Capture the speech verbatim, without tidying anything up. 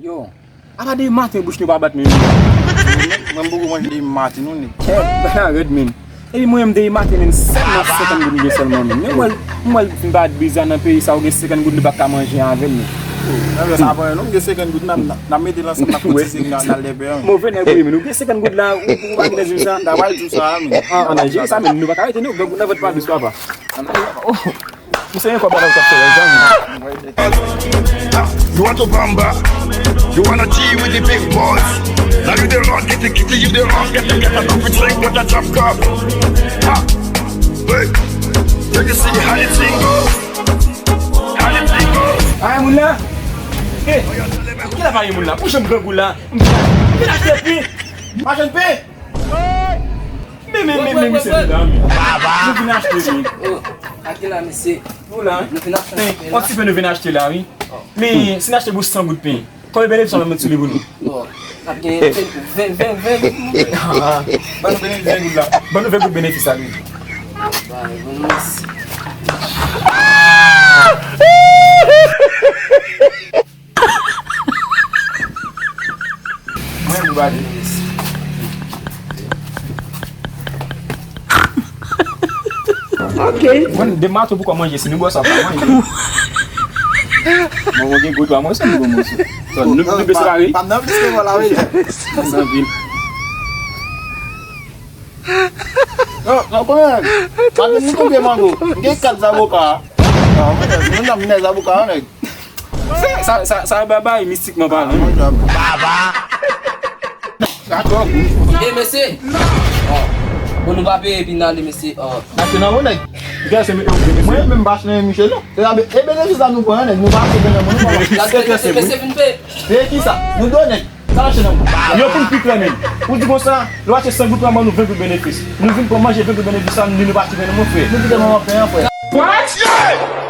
Yo, apa depi maten bouch nou pa bat menm? Mwen m poko manje depi maten non nèg. Chè, bagay la rèd menm. Epi mwen menm depi maten menm sèlman senkant goud m gen sèlman menm. Men m wè l, m wè l fin pa bizan nan peyi sa ou gen senkant goud li pa ka manje avè l menm. Nan lè sa pa non, m gen senkant goud n ap, n ap mete l ansanm n ap kotize n al dèpè an. Move nèg ou ye menm. Ou gen senkant goud la, ou, ou pa gen di m sa. N ap al di w sa menm. An, an al jere sa menm. Nou pa ka rete non, gen goud nan vant pa dous papa. Misye gen kòb la k ap fè lè zanmi. You want to bamba? You wanna G with the big boys? Now you the wrong, get the, get the, you the wrong, get the, get the coffee drink with a drop cup. Ha! Hey! Let me see how the thing go. How the thing go. Ay, moun la. Eh, ki la pa gen moun la? Pou jan m grangou la. M vin achte pi. Machann pi. Men, men, men, men, misye vin la, men. Nou vin achte, men. Oh, a ki la, mesye? Nou la, wi. Nou vin achte pen la. On ti pen nou vin achte la, wi. Men, si n achte pou san goud pen, konbyen benefis w ap met sou li pou nou? Bon, n ap gen ven, ven, ven, ven goud pou mwen. Ban nou benefis ven goud la. Ban nou ven goud benefis la, wi. Bay, bon, mèsi. Mwen, m gade. Ok. Mwen, de mato pou kò manje, si nou bwè sa, pa manje. Mwen, mwen gen gwo twa mwen, se nou bon mwen. So, nou, nou bese pare. Pa nan plis ke mwen la, wi. San vil. Non, non, konnen, pa gen moun konbyen mango. M gen kat zaboka. Non, mwen, mwen nan minè zaboka, nèg. Sa, sa, sa, sa babay mistikman palan. Baba. Sa twò gou. E mesye. Oh. Bon, nou pa peye epi n ale, mesye. Oh. Achte nan mwen, nèg. Mwen menm pa achte nan men misye non. Se sa, e benefis la nou pran, nèg. Nou pa achte nan mwen, nou pa achte. Mesye vin peye. Peye kisa? Nou do nèg. Sa achte nan mwen. Yo konn pi klè menm. Ou di konsa, lè w achte san goud, pran ban nou ven goud benefis. Nou vin pran manje ven goud benefis la, nou di nou pa achte nan mwen, frè. Nou kite manman pen an, frè. What?